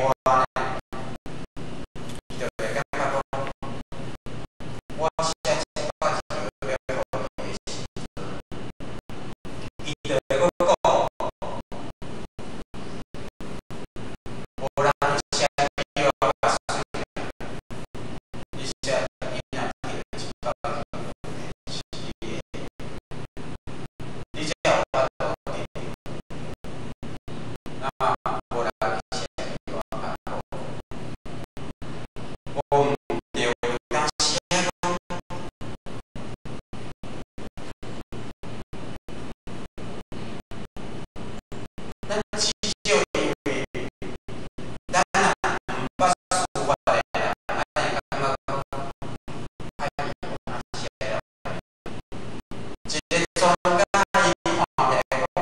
外呢，伊就會感覺講，我寫一百字欲予伊的時陣，伊就會閣講，無人寫比我較媠，你寫你若貼一百字，是你的，你才有法度得。那無人寫比我較好，無毋對，有當時啊講，咱至少因為咱若毋捌書法的人，咱會感覺講，啊伊有哪寫了？一個專家伊看起來講，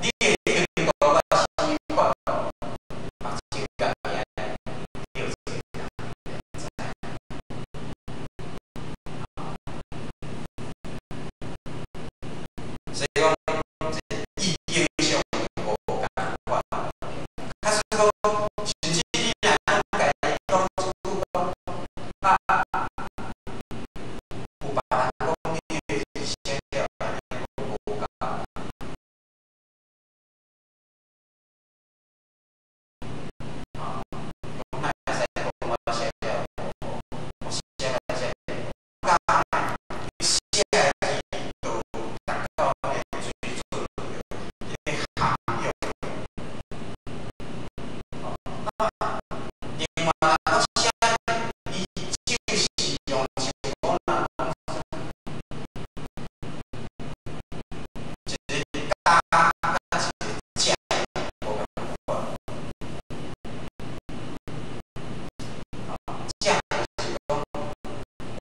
你的程度甲啥物款，目睭家己按呢叫一個人會知。所以講，這意境上無仝款。假使講，甚至你若講共伊講一句講，啊，有別人講你的字寫了按呢無夠。啊，講哪會使講我寫了無好，我寫到遮爾，你寫的字就有達到彼个水準，彼个涵養。那另外若閣寫，伊就是用像講人講一個加佮一個減無仝款。減就是講，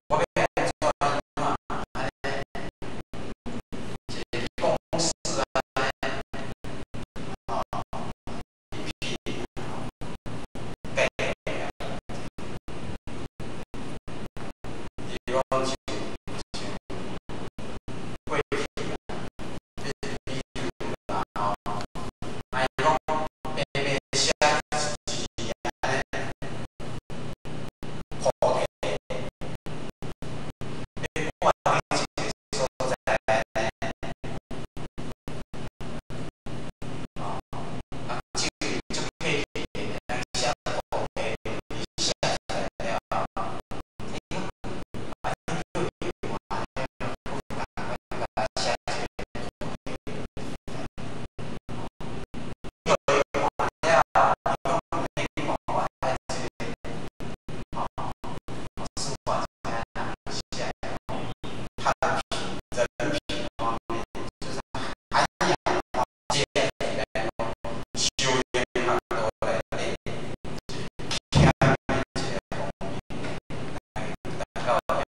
我欲按怎按怎按呢，一個公式按呢，去計。比如講像過去啊，這是比如啦吼，若伊講平平寫一字按呢，菩提，欲掛佇一个所在按呢，人手足客氣的，人寫菩提，伊寫出來了後，伊講啊，你叫伊換了，閣仝款共寫一个菩提，你予伊換了後，伊講你看我愛這个，書法家人寫的，他的品人品方面，就是涵養方面來講，修煉較多內底，是謙的一個方面，來達到遐。